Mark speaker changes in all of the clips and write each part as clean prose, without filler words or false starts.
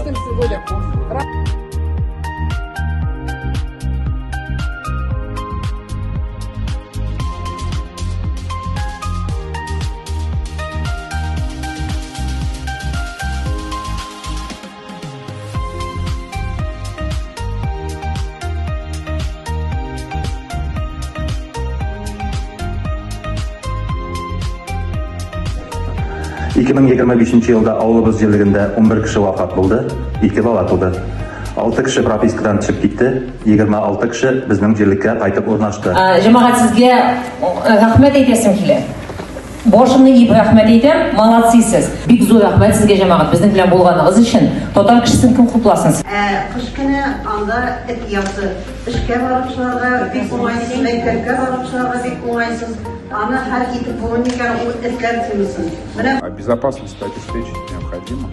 Speaker 1: 2014 года.
Speaker 2: 2025 елда авылыбыз җирлегендә 11 кеше вафат булды, 2 бала туды. 6 кеше пропискадан төшеп китте, 26 кеше безнең җирлеккә кайтып урнашты.
Speaker 3: Җәмәгать, сезгә рәхмәт әйтәсем килә. Башымны иеп рәхмәт әйтәм, молодцы сез. Бик зур рәхмәт сезгә, җәмәгать, безнең белән булганыгыз өчен. Татар кешесен кем хупласын?
Speaker 4: Ә кыш көне анда эт оясы. Эшкә баручыларга бик уңайсыз, мәктәпкә баручыларга бик уңайсыз. Аны хәл итеп булмый микән ул этләр темасын? Менә
Speaker 5: А безопасность обеспечить необходимо.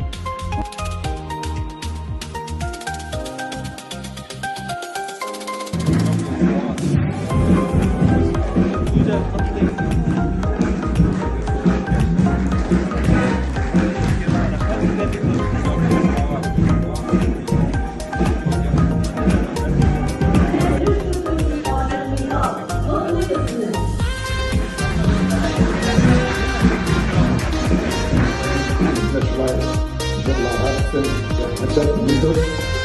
Speaker 6: Безне шулай җырларга өчен рәхмәтләр.